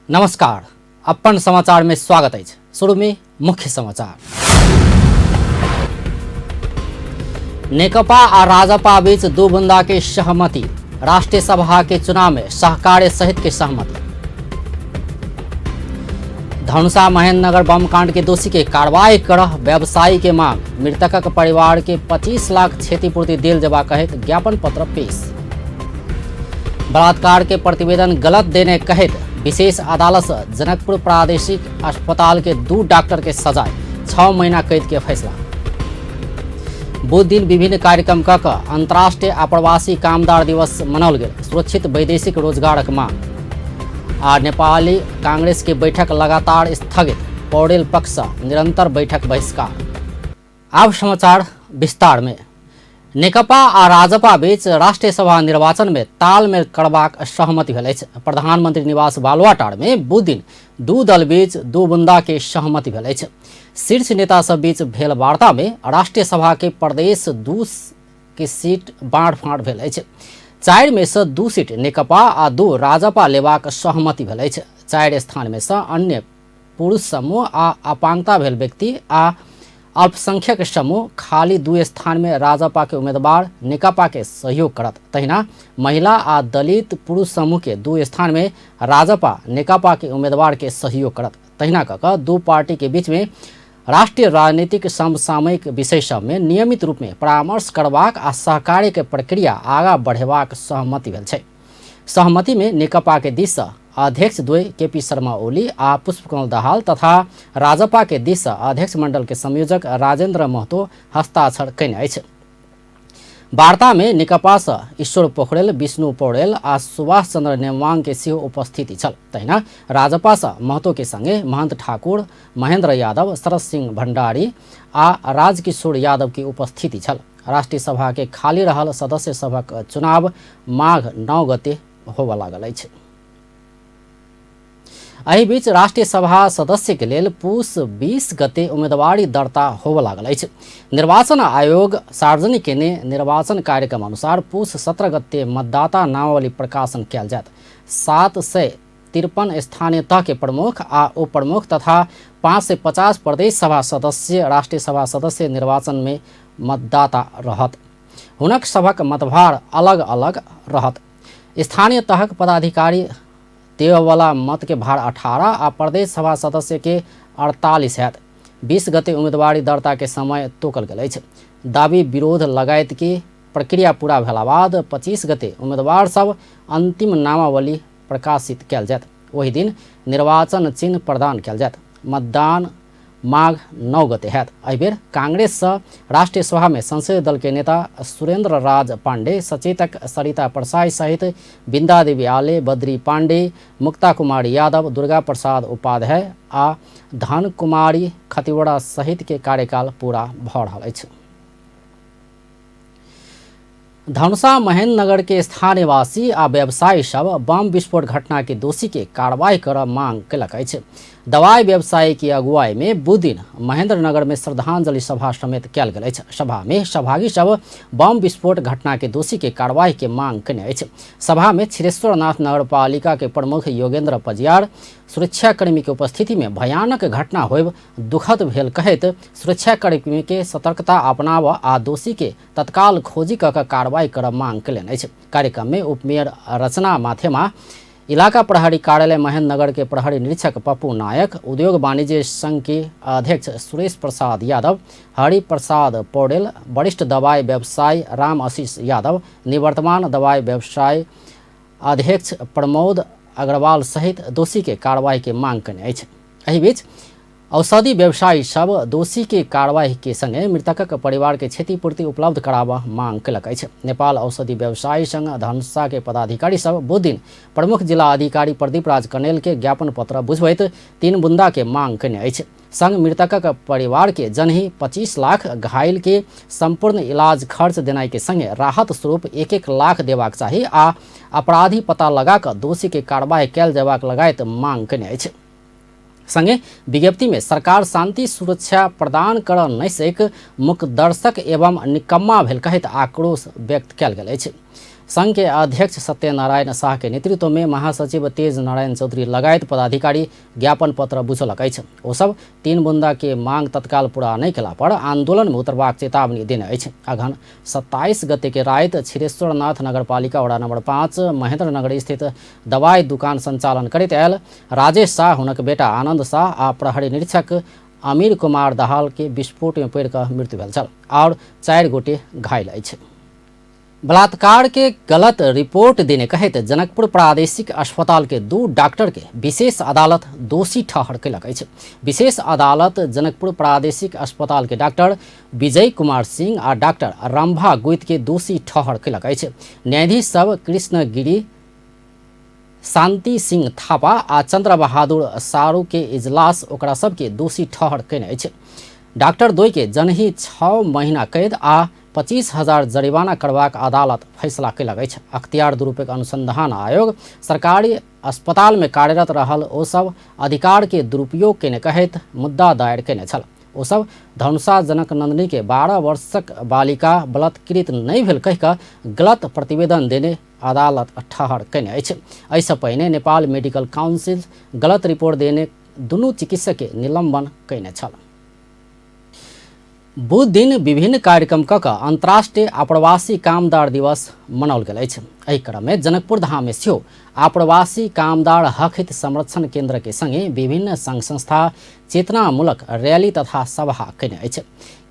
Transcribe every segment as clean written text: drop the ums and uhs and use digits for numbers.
नमस्कार, अपन समाचार में स्वागत अछि। शुरू में मुख्य समाचार। नेकपा आ राजपा बीच दू बुंदा के सहमति, राष्ट्रीय सभा के चुनाव में सहकार्य सहित के सहमति। धनुषा महेंद्रनगर बम कांड के दोषी के कार्रवाई करह व्यवसायी के मांग, मृतकक परिवार के 25 लाख क्षतिपूर्ति देल जेबा कहैत ज्ञापन पत्र पेश। बलात्कार के प्रतिवेदन गलत देने कहैत विशेष अदालत से जनकपुर प्रादेशिक अस्पताल के 2 डॉक्टर के सजाए, 6 महीना कैद के फैसला। बुध दिन विभिन्न कार्यक्रम क अंतर्राष्ट्रीय आप्रवासी कामदार दिवस मनाओल गेल, सुरक्षित वैदेशिक रोजगारक मांग। आ नेपाली कांग्रेस के बैठक लगातार स्थगित, पौडेल पक्ष निरंतर बैठक बहिष्कार। आब समाचार विस्तार में। नेकपा आ राजपा बीच राष्ट्रीय सभा निर्वाचन में तालमेल करबाक सहमति भेल अछि। प्रधानमंत्री निवास बालुवाटार में बुध दिन दू दल बीच दू बुंदा के सहमति भेल अछि। शीर्ष नेता सब बीच भेल वार्ता में राष्ट्रीय सभा के प्रदेश 2 के सीट बाँट फाँट भेल अछि। 4 में से 2 सीट नेकपा आ 2 राजपा लेबाक सहमति भेल अछि। 4 स्थान में से अन्य पुरुष समूह आ अपांगता भेल व्यक्ति आ अल्पसंख्यक समूह खाली 2 स्थान में राजपा के उम्मीदवार नेकपा के सहयोग करत। तहिना महिला आ दलित पुरुष समूह के 2 स्थान में राजपा नेकपा के उम्मीदवार के सहयोग करत। तहिना क 2 पार्टी के बीच में राष्ट्रीय राजनीतिक समसामयिक विषय सब में नियमित रूप में परामर्श करबाक आ सहकार्य के प्रक्रिया आगा बढ़ेबाक सहमति भेल छै। सहमति में नेकपा के दिस अध्यक्ष द्वय केपी शर्मा ओली आ पुष्पकमल दाहाल तथा राजपा के दिस अध्यक्ष मंडल के संयोजक राजेंद्र महतो हस्ताक्षर कयने अछि। वार्ता में नेकपा सँ ईश्वर पोखरेल, विष्णु पौडेल आ सुभाष चंद्र नेवांग के सेहो उपस्थिति छल। तहिना राजपा सँ महतो के संगे महंत ठाकुर, महेंद्र यादव, शरद सिंह भंडारी आ राजकिशोर यादव के उपस्थिति छल। राष्ट्रीय सभा के खाली रहल सदस्य सभक चुनाव माघ 9 गते होबय लागल अछि। एहि बीच राष्ट्रीय सभा सदस्य के लेल पुस 20 गते उम्मीदवारी दर्ता होबय लागल अछि। निर्वाचन आयोग सार्वजनिक केने निर्वाचन कार्यक्रम अनुसार पुस 17 गते मतदाता नामावली प्रकाशन कयल जायत। 753 स्थानीय तह के प्रमुख आ उप प्रमुख तथा 550 प्रदेश सभा सदस्य राष्ट्रीय सभा सदस्य निर्वाचन में मतदाता रहत। हुनक सभक मतभार अलग अलग रहत। स्थानीय तहक पदाधिकारी देववाला मत के भार 18 आ प्रदेश सभा सदस्य के 48 हैत। 20 गते उम्मीदवारी दर्ता के समय तोकल गेल अछि। दावी विरोध लगायत के प्रक्रिया पूरा भेला बाद 25 गते उम्मीदवार सब अंतिम नामावली प्रकाशित कयल जायत। ओहि दिन निर्वाचन चिन्ह प्रदान कयल जायत। मतदान माघ 9 गते हैत। एहिबेर कांग्रेस सँ राष्ट्रीय सभा में संसदीय दल के नेता सुरेंद्र राज पांडे, सचेतक सरिता परसाई सहित बिंदा देवी आले, बद्री पांडे, मुक्ता कुमारी यादव, दुर्गा प्रसाद उपाध्याय आ धन कुमारी खतिवड़ा सहित के कार्यकाल पूरा भऽ रहल अछि। धनुषा महेंद्रनगर के स्थानीयवासी आ व्यवसायी सब बम विस्फोट घटना के दोषी के कार्रवाई कर मांग कयलक अछि। दवाई व्यवसायी के अगुवाई में बुध दिन महेंद्रनगर में श्रद्धांजलि सभा समेत कयल गेल अछि। सभा में सहभागी सब बम विस्फोट घटना के दोषी के कार्रवाई के मांग कयने अछि। सभा में क्षीरेश्वरनाथ नगरपालिका के प्रमुख योगेंद्र पजियार सुरक्षाकर्मी के उपस्थिति में भयानक घटना होयब दुखद भेल कहैत सुरक्षाकर्मी के सतर्कता अपनाब आ दोषी के तत्काल खोजी क कार्रवाई कर मांग कयलनि अछि। कार्यक्रम में उपमेयर रचना माथेमा, इलाका प्रहरी कार्यालय महेंद्रनगर के प्रहरी निरीक्षक पप्पू नायक, उद्योग वाणिज्य संघ के अध्यक्ष सुरेश प्रसाद यादव, हरि प्रसाद पौडेल, वरिष्ठ दवाई व्यवसायी राम आशीष यादव, निवर्तमान दवाई व्यवसायी अध्यक्ष प्रमोद अग्रवाल सहित दोषी के कार्रवाई के मांग कयने अछि। एहि बीच औषधि व्यवसायी सब दोषी के कार्रवाई के संगे मृतकक परिवार के क्षतिपूर्ति उपलब्ध कराबऽ मांग कयलक अछि। नेपाल औषधि व्यवसायी संघ धनुषा के पदाधिकारी सब बुध दिन प्रमुख जिला अधिकारी प्रदीप राज कनेल के ज्ञापन पत्र बुझबैत 3 बुंदा के मांग कयने अछि। संग मृतकक परिवार के जनही 25 लाख, घायल के संपूर्ण इलाज खर्च देनाइ के संगे राहत स्वरूप 1-1 लाख देबाक चाही आ अपराधी पता लगा कऽ दोषी के कार्रवाई कयल जेबाक लगायत मांग कयने अछि। संगे विज्ञप्ति में सरकार शांति सुरक्षा प्रदान कर नहि सक मुकदर्शक एवं निकम्मा भेल कहैत आक्रोश व्यक्त कयल गेल अछि। संघ के अध्यक्ष सत्यनारायण शाह के नेतृत्व में महासचिव तेज नारायण चौधरी लगायत पदाधिकारी ज्ञापन पत्र बुझलक अछि। ओ सब 3 बुंदा के मांग तत्काल पूरा नहि केला पर आंदोलन में उतरबाक चेतावनी देने अछि। अगहन 27 गते के राति क्षीरेश्वरनाथ नगरपालिका वडा नंबर 5 महेंद्र नगर स्थित दवाई दुकान संचालन करैत आयल राजेश शाह, हुनक बेटा आनंद शाह आ प्रहरी निरीक्षक अमीर कुमार दाहाल के विस्फोट में पड़ि कऽ मृत्यु भेल छल और 4 गोटे घायल अछि। बलात्कार के गलत रिपोर्ट देने कहैत जनकपुर प्रादेशिक अस्पताल के 2 डॉक्टर के विशेष अदालत दोषी ठहर कयलक अछि। विशेष अदालत जनकपुर प्रादेशिक अस्पताल के डॉक्टर विजय कुमार सिंह आ डॉक्टर रंभा गुइत के दोषी ठहर कयलक अछि। न्यायाधीश सब कृष्णगिरी शांति सिंह थापा आ चंद्र बहादुर सारू के इजलास ओकरा सबके दोषी ठहर कयने अछि। डॉक्टर द्वय के जनही 6 महीना कैद आ 25,000 जरिमाना करबाक अदालत फैसला कयलक अछि। अख्तियार दुरुपयोग अनुसंधान आयोग सरकारी अस्पताल में कार्यरत रहल ओ सब अधिकार के दुरुपयोग केने कहैत मुद्दा दायर केने छल। ओ सब धनुषा जनक नंदिनी के 12 वर्षक बालिका बलात्कृत नहि भेल कहि कऽ गलत प्रतिवेदन देने अदालत ठहर कयने अछि। एहिसँ पहिने नेपाल मेडिकल काउंसिल गलत रिपोर्ट देने दुनू चिकित्सक के निलंबन कयने छल। बुध दिन विभिन्न कार्यक्रम कऽ कऽ अंतर्राष्ट्रीय आप्रवासी कामदार दिवस मनाओल गेल अछि। एहि क्रम में जनकपुर धाम में सेहो आप्रवासी कामदार हक हित संरक्षण केंद्र के संगे विभिन्न संघ संस्था चेतनामूलक रैली तथा सभा कयने अछि।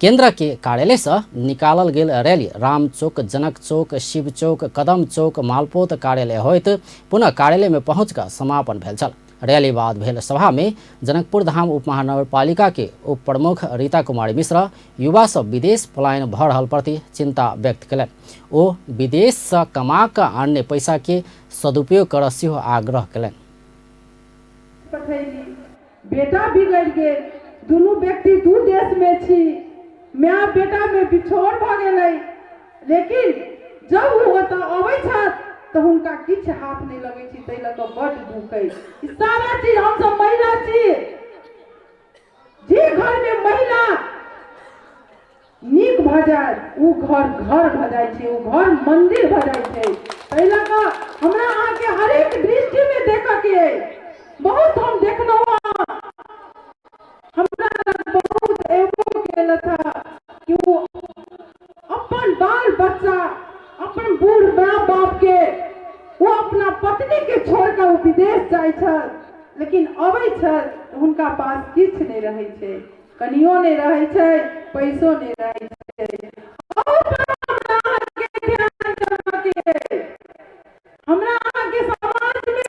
केंद्र के कार्यालय से निकालल गेल रैली राम चौक, जनक चौक, शिव चौक, कदम चौक, मालपोत कार्यालय होइत पुनः कार्यालय में पहुँच कऽ समापन भेल छल। रैली बाद भेल सभा में जनकपुर धाम उप महानगरपालिका के उप प्रमुख रीता कुमारी मिश्रा युवा सब विदेश पलायन भऽ रहल प्रति चिंता व्यक्त कयलनि। ओ विदेश से कमा कऽ आनने पैसा के सदुपयोग करऽ सेहो आग्रह कयलनि। बेटा बिगड़ि गेल, दुनू व्यक्ति दू देश में छी, माय बेटा में बिछोड़ भऽ गेलै, लेकिन जब ओ ओतऽ अबै छथि तऽ हुनका किछु हाथ नहि लगै छै, ताहि लऽ कऽ बड्ड दुःख अछि। ई सारा चीज हमसब महिला छी, जे घरमे महिला नीक भऽ जायत ओ घर घर भऽ जाइ छै, ओ घर मन्दिर भऽ जाइ छै। ताहि लऽ कऽ हमरा अहाँके हरेक दृष्टिमे देखऽके अइ। बहुत हम देखलहुँ हँ, हमरा बहुत एगो गेलथि हँ कि ओ अपन बाल बच्चा, अपन बूढ़ माय बापके, ओ अपना पत्नीके छोड़ि कऽ ओ विदेश जाइ छथि, लेकिन अबै छथि तऽ हुनका पास किछु नहि रहै छै, कनियो नहि रहै छै, पैसो नहि रहै छै। हमरा अहाँके समाजमे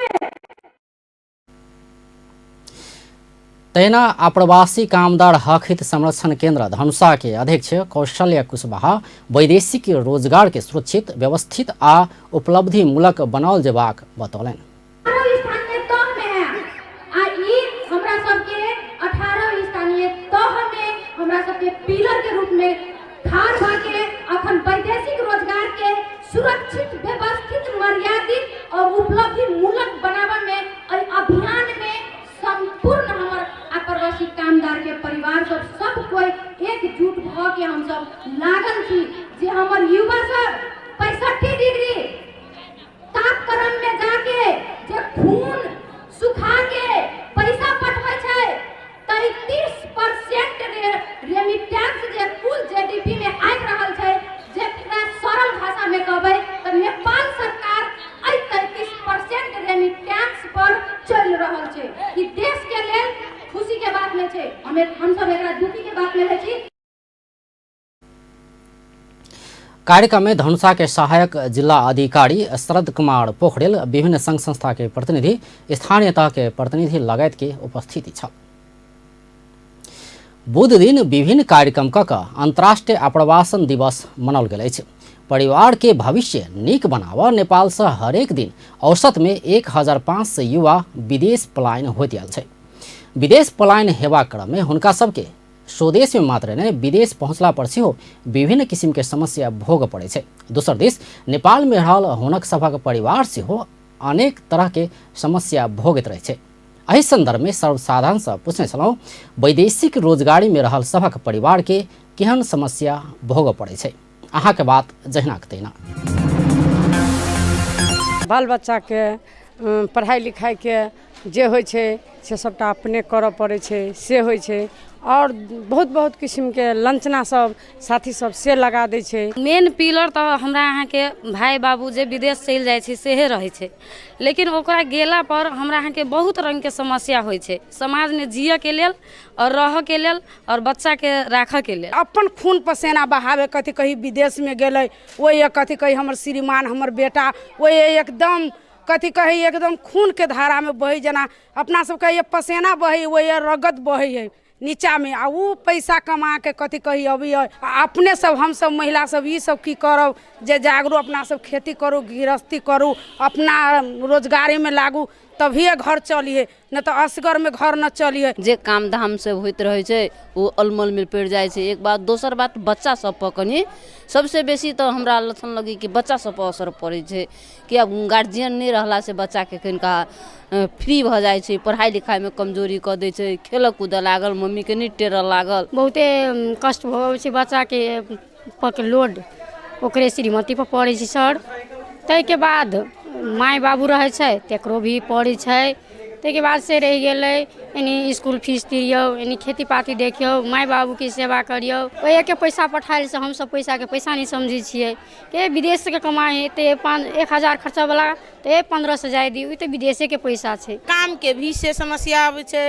तहिना आप्रवासी कामदार हक हित संरक्षण केंद्र धनुषा के अध्यक्ष कौशल्य कुशवाहा वैदेशिक रोजगार के सुरक्षित, व्यवस्थित आ उपलब्धिमूलक बनाओल जेबाक बतौलनि। 18 स्थानीय तह में है आ ई हमरा सबके 18 स्थानीय तह में हमरा सबके पिलर के रूप में ठाढ़ भऽ के अखन वैदेशिक रोजगार के सुरक्षित, व्यवस्थित, मर्यादित और उपलब्धिमूलक बनाबऽ में एहि अभियान में संपूर्ण हमर आप्रवासी कामदार के परिवार सब सब कोई एकजुट भऽ के हम सब लागल छी जे हमर युवा सब 65 डिग्री तापक्रम में जाके जे खून सुखा के पैसा पठबै छै, 33% रेमिटेंस जे कुल जीडीपी में आबि रहल छै, जेकरा सरल भाषा में कहबै तऽ नेपाल सरकार एहि 33% रेमिटेंस पर चलि रहल छै। ई देश के लेल खुशी के बात नहि छै, हमसब एकरा दुखी के बात में लै छी। कार्यक्रम में धनुषा के सहायक जिला अधिकारी शरद कुमार पोखरेल, विभिन्न संघ संस्था के प्रतिनिधि, स्थानीय तह के प्रतिनिधि लगायत के उपस्थिति छल। बुध दिन विभिन्न कार्यक्रम कऽ कऽ अंतर्राष्ट्रीय आप्रवासन दिवस मनाओल गेल अछि। परिवार के भविष्य नीक बनाबऽ नेपाल से हरेक दिन औसत में 1500 युवा विदेश पलायन होइत आयल छै। विदेश पलायन हेबाक क्रम में हुनका सबके स्वदेश में मात्र नहि विदेश पहुँचला पर सेहो विभिन्न किसिम के समस्या भोग पड़ै छै। दोसर दिस नेपाल में रहल हुनक सभक परिवार सेहो अनेक तरह के समस्या भोगैत रहै छै। एहि संदर्भ में सर्वसाधारण से पूछने छलहुँ, वैदेशिक रोजगारी में रहल सभक परिवार के केहन समस्या भोग पड़ै छै? अहाँके बात जहिना के तहिना। बाल बच्चाके पढ़ाइ लिखाइके जे होइ छै से सभटा अपने करऽ पड़ै छै, से होइ छै। आओर बहुत बहुत किसिमके लञ्चना सब साथी सब से लगा दै छै। मेन पिलर तऽ हमरा अहाँके भाय बाबू जे विदेश चलि जाइ छै सेहे रहै छै, लेकिन ओकरा गेला पर हमरा अहाँके बहुत रङ्गके समस्या होइ छै समाजमे जियऽके लेल आओर रहऽके लेल आओर बच्चाके राखऽके लेल। अपन खून पसेना बहाबै कथी कही विदेशमे गेलै, ओहि कथी कही हमर श्रीमान हमर बेटा ओहि एकदम कथी कही एकदम खूनके धारामे बहै, जेना अपना सबके ये पसेना बहै ओहि रगत बहै है नीचामे, आ ओ पैसा कमाके कथी कही अबै है। आ अपने सब हमसब महिला सब ई सब की करब जे जागरू अपना सब खेती करू, गृहस्थी करू, अपना रोजगारीमे लागू तभिए घर चलिए, नहि तऽ असगरमे घर न चलिए। जे काम धाम सब होइत रहै छै ओ अलमलमे पड़ि जाइ छै। एक बात, दोसर बात बच्चा सब पर कनि सबसँ बेसी तऽ हमरा लक्षण लगै कि बच्चा सब पर असर पड़ै छै कि आब गार्जियन नहि रहलासँ बच्चाके कनिका फ्री भऽ जाइ छै, पढ़ाइ लिखाइमे कमजोरी कऽ दै छै, खेलऽ कूदऽ लागल, मम्मीके नहि टेरऽ लागल। बहुते कष्ट भऽ छै बच्चाके पर लोड ओकरे श्रीमती पर पड़ै छै सर। ताहिके बाद माय बाबू रहै छै तकरो भी पड़ै छै। ताहिके बाद से रहि गेलै एनी इसकुल फीस दियौ, एनी खेती पाती देखियौ, माय बाबूके सेवा करियौ। ओहिके पैसा पठायल से हमसब पैसाके पैसा नहि समझै छियै के विदेशके कमाइ हेतै 1000 खर्चावला तऽ 1500 जाइ दियौ, ई तऽ विदेशेके पैसा छै। कामके भी से समस्या अबै छै।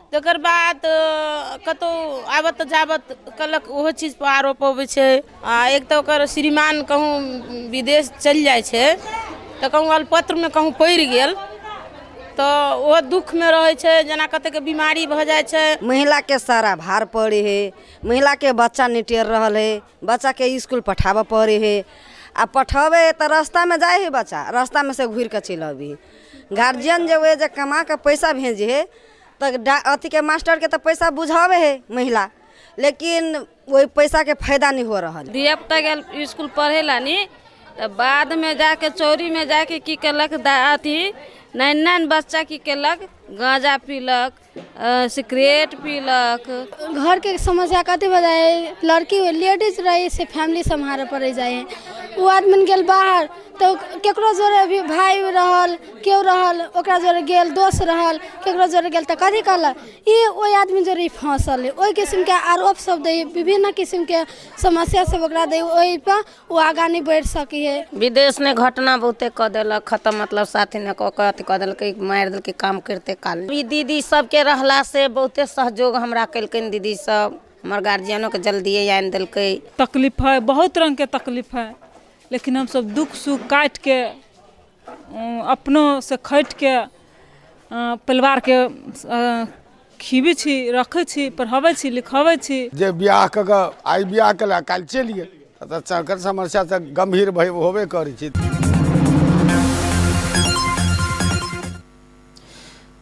तकर बाद कतहु आबत जाबत कहलक ओहो चीजपर आरोप अबै छै। आ एक तऽ ओकर श्रीमान कहूँ विदेश चलि जाइ छै तऽ कहूँ अलपत्रमे कहूँ पड़ि गेल तऽ ओहो दुःखमे रहै छै, जेना कतेकके बीमारी भऽ जाइ छै। महिलाके सारा भार पड़े है, महिलाके बच्चा नहि टेर रहल है, बच्चाके इसकुल पठाबऽ पड़े है, आ पठेबै तऽ रास्तामे जाइ है बच्चा, रास्तामे से घुरि कऽ चलि अबै है। गार्जियन जे ओहि जे कमा कऽ पैसा भेजै है तऽ अथीके मास्टरके तऽ पैसा बुझाबै है महिला, लेकिन ओहि पैसाके फायदा नहि हो रहल। धियापुता गेल इसकुल पढ़े ला नी तऽ बादमे जाके चोरीमे जाके की केलक, अथी नान नान बच्चा की केलक, गाँजा पीलक, सिगरेट पीलक। घरके समस्या कथी भऽ जाइ है, लड़की लेडीज रहै से फैमिली सम्हारऽ पड़ै जाइ है। ओ आदमी गेल बाहर तऽ केकरो जोरे भी भाय रहल केओ रहल ओकरा जोरे गेल, दोस्त रहल केकरो जोरे गेल तऽ कथी कहलक ई ओहि आदमी जोरे ई फँसल है। ओहि किसिमके आरोप सब दै, विभिन्न किसिमके समस्या सब ओकरा दै, ओहिपर ओ आगाँ नहि बढ़ि सकै है। विदेश ने घटना बहुते कऽ देलक खतम, मतलब साथी ने कऽ कऽ अथी कऽ देलकै, मारि देलकै काम करिते काल। ई दीदी सबके रहला से बहुते सहयोग हमरा केलकनि दीदी सब, हमर गार्जियनोके जल्दिए आनि देलकै। तकलीफ है, बहुत रङ्गके तकलीफ है, लेकिन हमसब दुःख सुख काटिके अपनोसँ खटिके परिवारके खिबै छी, रखै छी, पढ़ाबै छी, लिखाबै छी। जे बियाह कऽ कऽ आइ बियाह केलक काल्हि चलि गेल तऽ संकट समस्या तऽ गम्भीर होबे करै छै।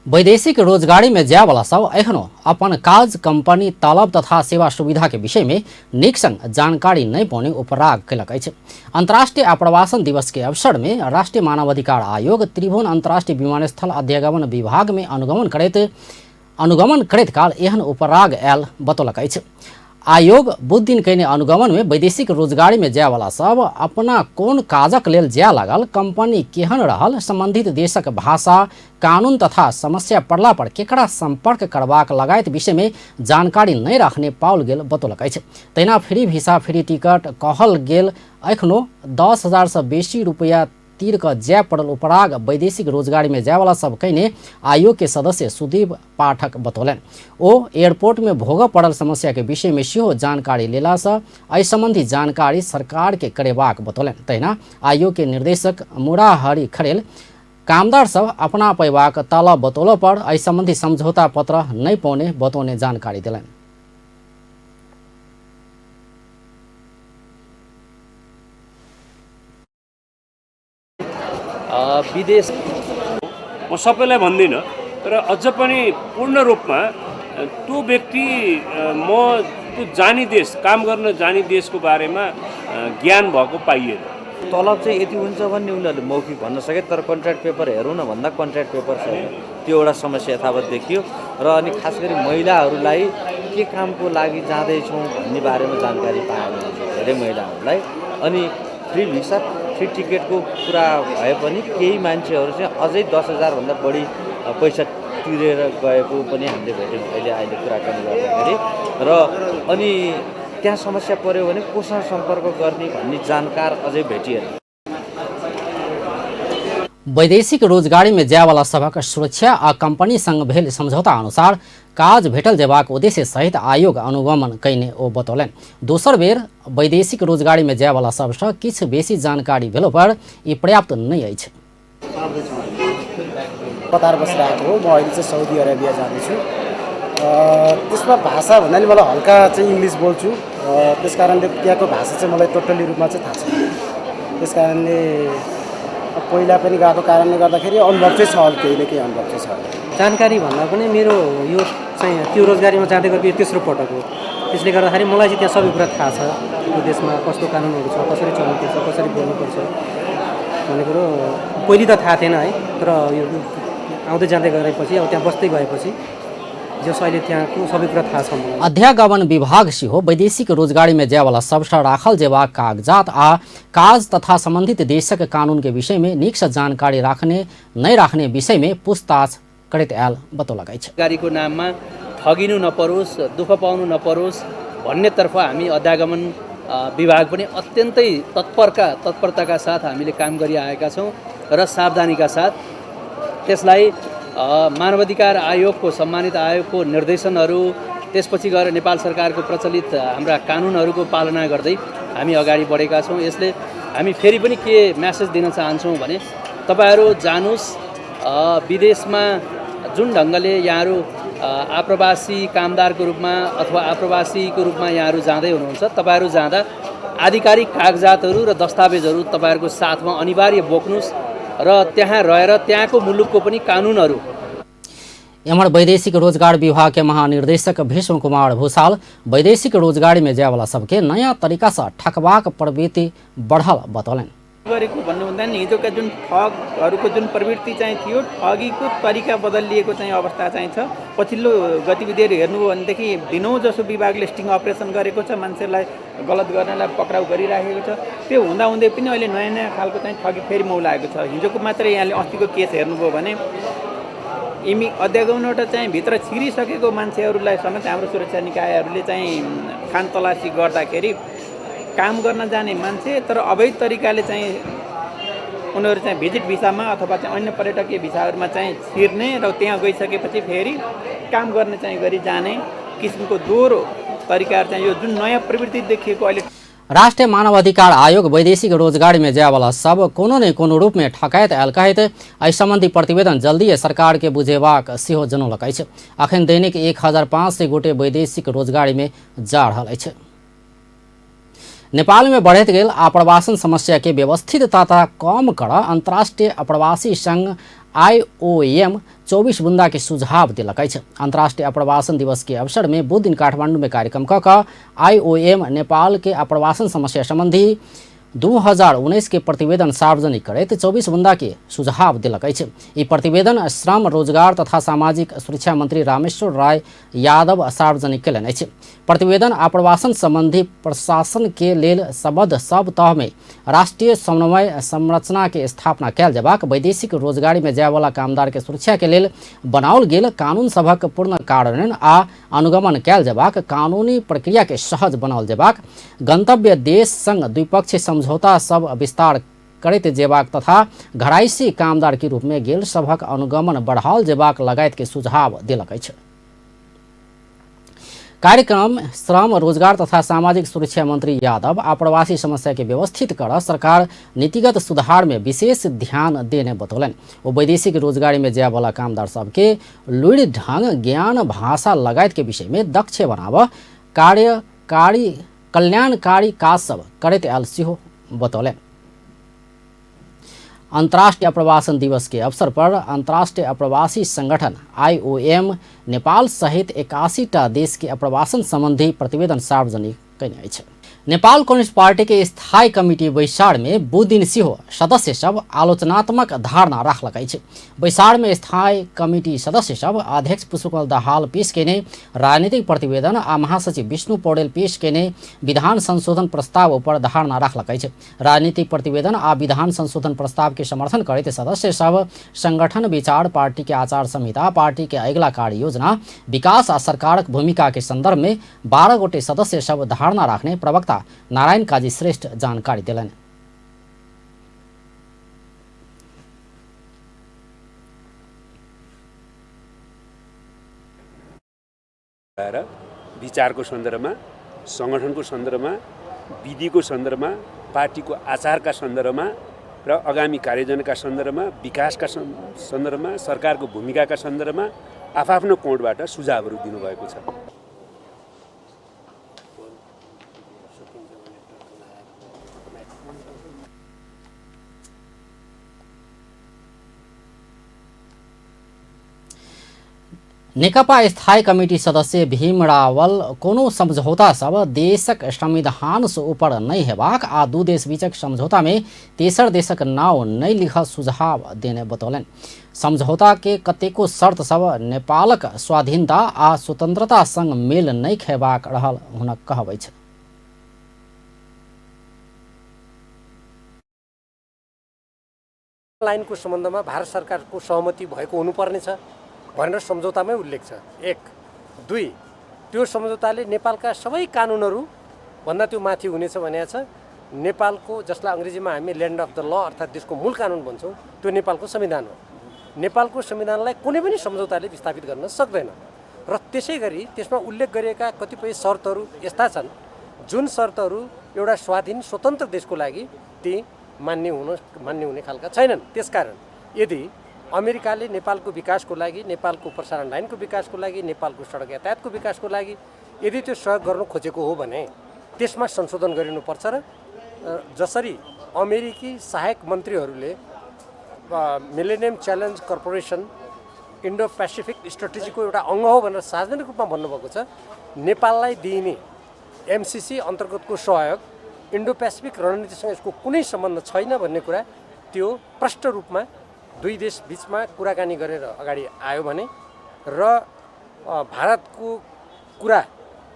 वैदेशिक रोजगारी में जायवला सब एखनो अपन काज कंपनी तलब तथा सेवा सुविधा के विषय में नीक संग जानकारी नहीं पौने उपराग कयलक अछि। अंतर्राष्ट्रीय आप्रवासन दिवस के अवसर में राष्ट्रीय मानवाधिकार आयोग त्रिभुवन अंतर्राष्ट्रीय विमानस्थल अध्यागमन विभाग में अनुगमन करैत काल एहन उपराग आयल बतौलक अछि। आयोग बुध दिन कयने अनुगमन में वैदेशिक रोजगारी में जायवला सब अपना कोन काजक लेल जाय लागल, कंपनी केहन रहल, संबंधित देशक भाषा, कानून तथा समस्या पड़ला पर केकरा संपर्क करबाक लगायत विषय में जानकारी नहीं रखने पाओल गेल बतौलक अछि। तहिना फ्री भिसा फ्री टिकट कहल गेल एखनो 10,000 सँ बेसी रुपया तीर कऽ जाय पड़ल उपराग वैदेशिक रोजगारी में जायवला सब कयने आयोग के सदस्य सुदीप पाठक बतौलनि। ओ एयरपोर्ट में भोगऽ पड़ल समस्या के विषय में सेहो जानकारी लेलासँ एहि संबंधी जानकारी सरकार के करेबाक बतौलनि। तहिना आयोग के निर्देशक मुराहरि खरेल कामदार सब अपना पैबाक तलब बतौला पर एहि संबंधी समझौता पत्र नहि पौने बतौने जानकारी देलनि। विदेश म सबैलाई भन्दिनँ, तर अझ पनि पूर्ण रूपमा त्यो व्यक्ति म त्यो जाने देश, काम गर्न जाने देशको बारेमा ज्ञान भएको पाइएन। तलब चाहिँ यति हुन्छ भन्ने उनीहरूले मौखिक भन्न सके, तर कन्ट्र्याक्ट पेपर हेरौँ न भन्दा कन्ट्र्याक्ट पेपर छैन, त्यो एउटा समस्या यथावत देखियो। र अनि खास गरी महिलाहरूलाई के कामको लागि जाँदैछौँ भन्ने बारेमा जानकारी पाएन धेरै महिलाहरूलाई। अनि फ्री भिसा फ्री टिकटको कुरा भए पनि केही मान्छेहरू चाहिँ अझै 10,000 भन्दा बढी पैसा तिरेर गएको पनि हामीले भेट्यौँ अहिले कुराकानी गर्दाखेरि। र अनि त्यहाँ समस्या पर्यो भने कोसँग सम्पर्क गर्ने भन्ने जानकार अझै भेटिएन। वैदेशिक रोजगारी में जायवाला सभक सुरक्षा आ कंपनी संग भेल समझौता अनुसार काज भेटल जेबाक उद्देश्य सहित आयोग अनुगमन कयने ओ बतौलनि। दोसर बेर वैदेशिक रोजगारी में जायवाला सबसँ किछु बेसी जानकारी भेलो पर ई पर्याप्त नहि अछि। कतार बसिरहेको हो म, अहिले चाहिँ साउदी अरेबिया जाँदैछु। त्यसमा भाषा भन्नाले मलाई हल्का चाहिँ इङ्ग्लिस बोल्छु, त्यस कारणले त्यहाँको भाषा चाहिँ मलाई टोटल्ली रूपमा चाहिँ थाहा छैन। त्यस कारणले पहिला पनि गएको कारणले गर्दाखेरि अनुभव चाहिँ छ, केही न केही अनुभव चाहिँ छ। जानकारी भन्दा पनि मेरो यो चाहिँ त्यो रोजगारीमा जाँदै गरेको यो तेस्रो पटक हो, त्यसले गर्दाखेरि मलाई चाहिँ त्यहाँ सबै कुरा थाहा छ। त्यो देशमा कस्तो कानुनहरू छ, कसरी चल्नुपर्छ, कसरी बोल्नुपर्छ भन्ने कुरो पहिले त थाहा थिएन है, तर यो आउँदै जाँदै गरेपछि अब त्यहाँ बस्दै गएपछि जस अहिले त्यहाँको सबै कुरा थाहा छ मलाई। अध्यागमन विभाग सेहो वैदेशिक रोजगारी में जायवाला सबसँ राखल जेबाक कागजात आ काज तथा संबंधित देशक कानून के विषय में नीक से जानकारी राखने नहीं राखने विषय में पूछताछ करैत आयल बतौलक अछि। रोजगारीको नाममा ठगिनु नपरोस्, दुःख पाउनु नपरोस् भन्नेतर्फ हामी अध्यागमन विभाग पनि अत्यन्तै तत्परताका साथ हामीले काम गरिआएका छौँ र सावधानीका साथ त्यसलाई मानवाधिकार आयोगको सम्मानित आयोगको निर्देशनहरू, त्यसपछि गएर नेपाल सरकारको प्रचलित हाम्रा कानुनहरूको पालना गर्दै हामी अगाडि बढेका छौँ। यसले हामी फेरि पनि के म्यासेज दिन चाहन्छौँ भने तपाईँहरू जानुहोस्, विदेशमा जुन ढङ्गले यहाँहरू आप्रवासी कामदारको रूपमा अथवा आप्रवासीको रूपमा यहाँहरू जाँदै हुनुहुन्छ, तपाईँहरू जाँदा आधिकारिक कागजातहरू र दस्तावेजहरू तपाईँहरूको साथमा अनिवार्य बोक्नुहोस् र त्यहाँ रहेर त्यहाँको मुलुकको पनि कानुनहरू। एम्हर वैदेशिक रोजगार विभाग के महानिर्देशक भीष्म कुमार भूषाल वैदेशिक रोजगारी में जायवाला सबके नयाँ तरीका से ठकबाक प्रवृत्ति बढ़ल बतौलनि। गरेको भन्नुभन्दा नि हिजोका जुन ठगहरूको जुन प्रवृत्ति चाहिँ थियो, ठगीको तरिका बदलिएको चाहिँ अवस्था चाहिँ छ। पछिल्लो गतिविधिहरू हेर्नुभयो भनेदेखि दिनौँ जसो विभागले स्टिङ अपरेसन गरेको छ, मान्छेलाई गलत गर्नेलाई पक्राउ गरिराखेको छ। त्यो हुँदाहुँदै पनि अहिले नयाँ नयाँ खालको चाहिँ ठगी फेरि मौलाएको छ। हिजोको मात्रै यहाँले अस्तिको केस हेर्नुभयो भने अध्यागमनबाट चाहिँ भित्र छिरिसकेको मान्छेहरूलाई समेत हाम्रो सुरक्षा निकायहरूले चाहिँ खानतलासी गर्दाखेरि काम गर्न जाने मान्छे तर अवैध तरिकाले चाहिँ उनीहरू चाहिँ भिजिट भिसामा अथवा चाहिँ अन्य पर्यटकीय भिसाहरूमा चाहिँ छिर्ने र त्यहाँ गइसकेपछि फेरि काम गर्ने चाहिँ गरी जाने किसिमको दोहोरो तरिकाहरू चाहिँ यो जुन नयाँ प्रवृत्ति देखिएको अहिले। राष्ट्रिय मानवाधिकार आयोग वैदेशिक रोजगारी में जायवाला सब कोनो ने कोनो रूप में ठकायत आयल कहैत एहि संबंधी प्रतिवेदन जल्दीए सरकार के बुझेबाक सेहो जनौलक अछि। अखन दैनिक 1500 गोटे वैदेशिक रोजगारी में जा रहल अछि। नेपाल में बढ़ैत गेल आप्रवासन समस्या के व्यवस्थित तथा कम कर अंतर्राष्ट्रीय अप्रवासी संघ IOM 24 बुंदा के सुझाव दिलक अछि। अंतर्राष्ट्रीय अप्रवासन दिवस के अवसर में बुध दिन काठमांडू में कार्यक्रम क क IOM Nepal के अप्रवासन समस्या संबंधी 2019 के प्रतिवेदन सार्वजनिक करैत 24 बुंदा के सुझाव दिलक अछि। ई प्रतिवेदन श्रम रोजगार तथा सामाजिक सुरक्षा मंत्री रामेश्वर राय यादव सार्वजनिक कयलनि अछि। प्रतिवेदन आप्रवासन संबंधी प्रशासन के लेल सम्बद्ध सब तह में राष्ट्रीय समन्वय संरचना के स्थापना कयल जेबाक, वैदेशिक रोजगारी में जायवाला कामदार के सुरक्षा के लेल बनाओल गेल कानून सभक पूर्ण कार्यान्वयन आ अनुगमन कयल जेबाक, कानूनी प्रक्रिया के सहज बनाओल जेबाक, गंतव्य देश संग द्विपक्षीय समझौता सब विस्तार करैत जेबाक तथा घराइसी कामदार के रूप में गेल सभक अनुगमन बढ़ाओल जेबाक लगायत के सुझाव देलक अछि। कार्यक्रम श्रम रोजगार तथा सामाजिक सुरक्षा मंत्री यादव आप्रवासी समस्या के व्यवस्थित कर सरकार नीतिगत सुधार में विशेष ध्यान देने बतौलनि। ओ वैदेशिक रोजगारी में जायवाला कामदार सबके लुरि ढंग ज्ञान भाषा लगायत के विषय में दक्ष बनाव कार्यकारी कल्याणकारी काज सब करैत आयल सेहो बतौलनि। अंतर्राष्ट्रीय अप्रवासन दिवस के अवसर पर अंतर्राष्ट्रीय अप्रवासी संगठन IOM Nepal सहित 81टा देश के अप्रवासन संबंधी प्रतिवेदन सार्वजनिक कयने अछि। नेपाल कम्युनिस्ट पार्टी के स्थायी कमिटी बैसार में बुध दिन सेहो सदस्य सब आलोचनात्मक धारणा राखलक अछि। बैसार में स्थायी कमिटी सदस्य सब अध्यक्ष पुष्पकमल दाहाल पेश केने राजनीतिक प्रतिवेदन आ महासचिव विष्णु पौडेल पेश केने विधान संशोधन प्रस्ताव पर धारणा राखलक अछि। राजनीतिक प्रतिवेदन आ विधान संशोधन प्रस्ताव के समर्थन करैत सदस्य सब संगठन विचार, पार्टी के आचार संहिता, पार्टी के अगिला कार्य योजना, विकास आ सरकारक भूमिका के संदर्भ में 12 गोटे सदस्य सब धारणा राखने प्रवक्ता नारायण काजी श्रेष्ठ जानकारी देलनि। विचारको सन्दर्भमा, संगठनको सन्दर्भमा, विधिको सन्दर्भमा, पार्टीको आचारका सन्दर्भमा र आगामी कार्ययोजनाका सन्दर्भमा, विकासका सन्दर्भमा, सरकारको भूमिकाका सन्दर्भमा आफआफ्नो कोणबाट सुझावहरू दिनुभएको छ। नेकपा स्थायी कमिटी सदस्य भीम रावल कोनो समझौता सब देशक संविधान से ऊपर नहीं हेबाक आ दू देश बीचक समझौता में तेसर देशक नाव नहीं लिख सुझाव देने बतौलनि। समझौता के कतेको शर्त सब नेपालक स्वाधीनता आ स्वतंत्रता संग मेल नहीं खेबाक रहल हुनक कहब अछि। लाइनको सम्बन्धमा भारत सरकारको सहमति भएको हुनुपर्नेछ भनेर सम्झौतामै उल्लेख छ। 1 2 त्यो सम्झौताले नेपालका सबै कानुनहरू भन्दा त्यो माथि हुनेछ भनेको छ। नेपालको, जसलाई अङ्ग्रेजीमा हामी ल्यान्ड अफ the ल अर्थात् देशको मूल कानुन भन्छौँ, त्यो नेपालको संविधान हो। नेपालको संविधानलाई कुनै पनि सम्झौताले विस्थापित गर्न सक्दैन र त्यसै गरी त्यसमा उल्लेख गरिएका कतिपय शर्तहरू यस्ता छन् जुन शर्तहरू एउटा स्वाधीन स्वतन्त्र देशको लागि ती मान्य हुने खालका छैनन्। त्यसकारण यदि अमेरिकाले नेपालको विकासको लागि, नेपालको प्रसारण लाइनको विकासको लागि, नेपालको सडक यातायातको विकासको लागि यदि त्यो सहयोग गर्नु खोजेको हो भने त्यसमा संशोधन गरिनुपर्छ र जसरी अमेरिकी सहायक मन्त्रीहरूले millennium challenge corporation Indo Pacific स्ट्राटेजीको एउटा अङ्ग हो भनेर सार्वजनिक रूपमा भन्नुभएको छ, नेपाललाई दिइने एमसिसी अन्तर्गतको सहयोग इन्डो पेसिफिक रणनीतिसँग यसको कुनै सम्बन्ध छैन भन्ने कुरा त्यो प्रष्ट रूपमा दुई देश बिचमा कुराकानी गरेर अगाडि आयो भने र भारतको कुरा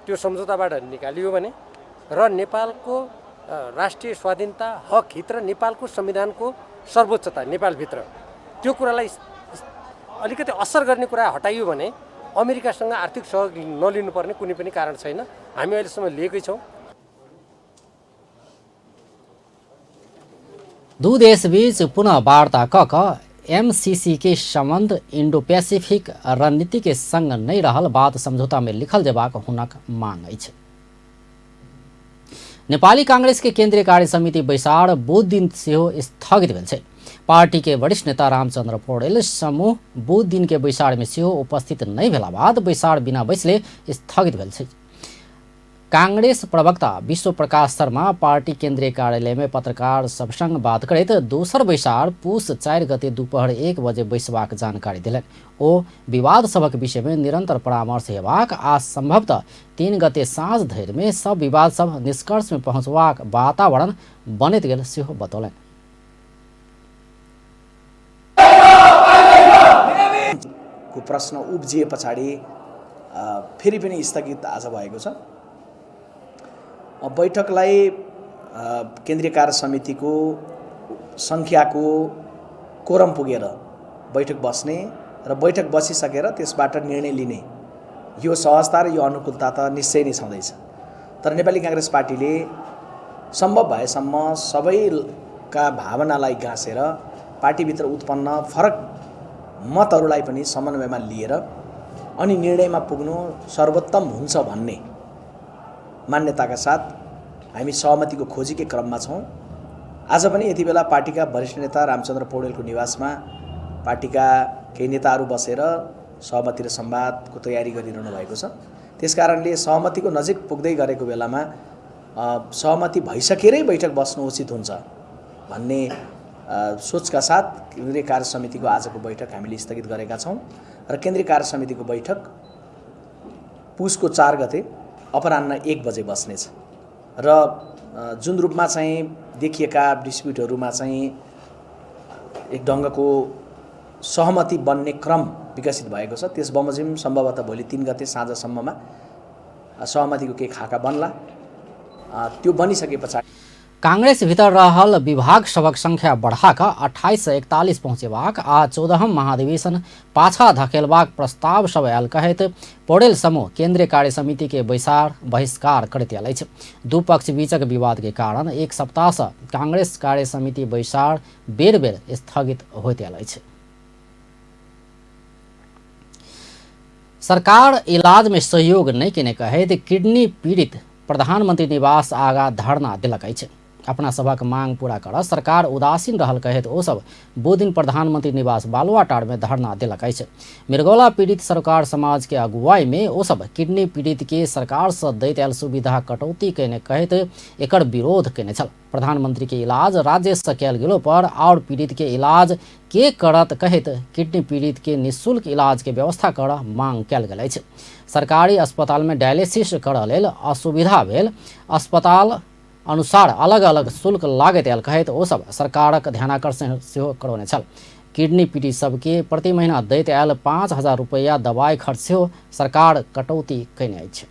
त्यो सम्झौताबाट निकालियो भने र नेपालको राष्ट्रिय स्वाधीनता, हक हित र नेपालको संविधानको सर्वोच्चता नेपालभित्र त्यो कुरालाई अलिकति असर गर्ने कुरा हटाइयो भने अमेरिकासँग आर्थिक सहयोग नलिनुपर्ने कुनै पनि कारण छैन। हामी अहिलेसम्म लिएकै छौँ। दू देश बीच पुनः वार्ता क एमसीसी के संबंध इंडो पैसिफिक रणनीति के संग नहीं रहल बात समझौता में लिखल जेबाक हुनक मांग अछि। नेपाली कांग्रेस के केंद्रीय कार्य समिति बैसार बुध दिन सेहो स्थगित भेल छै। पार्टी के वरिष्ठ नेता रामचंद्र पौडेल समूह बुध दिन के बैसार में सेहो उपस्थित नहीं भेला बाद बैसार बिना बैसले स्थगित भेल छै। कांग्रेस प्रवक्ता विश्व प्रकाश शर्मा पार्टी केंद्रीय कार्यालय में पत्रकार सब संग बात करैत दोसर बैसार पुस 4 गते दोपहर 1 बजे बैसबाक जानकारी देलनि। ओ विवाद सभक विषय में निरंतर परामर्श हेबाक आ संभवतः 3 गते साँझ धरि में सब विवाद सब निष्कर्ष में पहुँचबाक वातावरण बनैत गेल सेहो बतौलनि। को प्रश्न उब्जिए पछाडि फेरि पनि स्थगित आज भएको छ। बैठकलाई केन्द्रीय कार्य समितिको सङ्ख्याको कोरम पुगेर बैठक बस्ने र बैठक बसिसकेर त्यसबाट निर्णय लिने यो सहजता र यो अनुकूलता त निश्चय नै छँदैछ। तर नेपाली काङ्ग्रेस पार्टीले सम्भव भएसम्म सबैका भावनालाई गाँसेर पार्टीभित्र उत्पन्न फरक मतहरूलाई पनि समन्वयमा लिएर अनि निर्णयमा पुग्नु सर्वोत्तम हुन्छ भन्ने मान्यताका साथ हामी सहमतिको खोजीकै क्रममा छौँ। आज पनि यति बेला पार्टीका वरिष्ठ नेता रामचन्द्र पौडेलको निवासमा पार्टीका केही नेताहरू बसेर सहमति र संवादको तयारी गरिरहनु भएको छ। त्यसकारणले सहमतिको नजिक पुग्दै गरेको बेलामा सहमति भइसकेरै बैठक बस्नु उचित हुन्छ भन्ने सोचका साथ केन्द्रीय कार्य समितिको आजको बैठक हामीले स्थगित गरेका छौँ र केन्द्रीय कार्य समितिको बैठक पुसको 4 गते अपराह्न 1 बजे बस्नेछ। र जुन रूपमा चाहिँ देखिएका डिस्प्युटहरूमा चाहिँ एक ढङ्गको सहमति बन्ने क्रम विकसित भएको छ। त्यस बमोजिम सम्भवतः भोलि 3 गते साँझसम्ममा सहमतिको केही खाका बन्ला। त्यो बनिसके पछाडि कांग्रेस भीतर रहल विभाग सभक संख्या बढ़ाकऽ 28 से 41 पहुँचेबाक आ 14हम महाधिवेशन पाछा धकेलबाक प्रस्ताव सब आयल कहैत पौडेल समूह केंद्रीय कार्य समिति के बैसार बहिष्कार करैत आयल अछि। दू पक्ष बीचक विवाद के कारण एक सप्ताह से कांग्रेस कार्य समिति बैसार बेर बेर स्थगित होइत आयल अछि। सरकार इलाज में सहयोग नहि केने कहैत किडनी पीड़ित प्रधानमंत्री निवास आगा धरना देलक अछि। अपना सभक मांग पूरा कर सरकार उदासीन रहल कहैत ओ सब बुध दिन प्रधानमंत्री निवास बालुवाटार में धरना देलक अछि। मिरगौला पीड़ित सरकार समाज के अगुवाई में ओ सब किडनी पीड़ित के सरकार से दैत आयल सुविधा कटौती केने कहैत एकर विरोध केने छल। प्रधानमंत्री के इलाज राज्य से कयल गेलो पर और पीड़ित के इलाज के करत कहैत किडनी पीड़ित के निःशुल्क इलाज के व्यवस्था कर मांग कयल गेल अछि। सरकारी अस्पताल में डायलिसिस करऽ लेल असुविधा भेल अस्पताल अनुसार अलग अलग शुल्क लागैत आयल कहैत ओ सब सरकारक ध्यानाकर्षण सेहो करौने छल। किडनी पीड़ित सबके प्रति महीना दैत आयल 5000 रुपैआ दवाइ खर्च सेहो सरकार कटौती कयने अछि।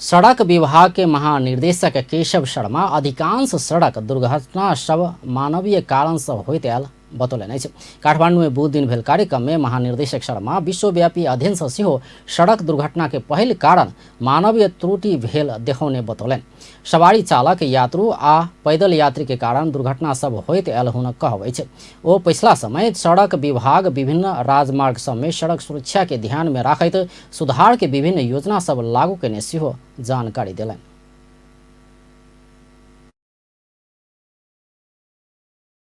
सड़क विभाग के महानिर्देशक केशव शर्मा अधिकांश सड़क दुर्घटना सब मानवीय कारण से होइत आयल बतौलनि अछि। काठमांडू में बुध दिन भेल कार्यक्रम में महानिर्देशक शर्मा विश्वव्यापी अध्ययन से सेहो सड़क दुर्घटना के पहिल कारण मानवीय त्रुटि भेल देखौने बतौलनि। सवारी चालक, यात्रु आ पैदल यात्री के कारण दुर्घटना सब होइत आयल हुनक कहब अछि। ओ पछिला समय सड़क विभाग विभिन्न राजमार्ग सब में सड़क सुरक्षा के ध्यान में राखैत सुधार के विभिन्न योजना सब लागू केने सेहो जानकारी देलनि।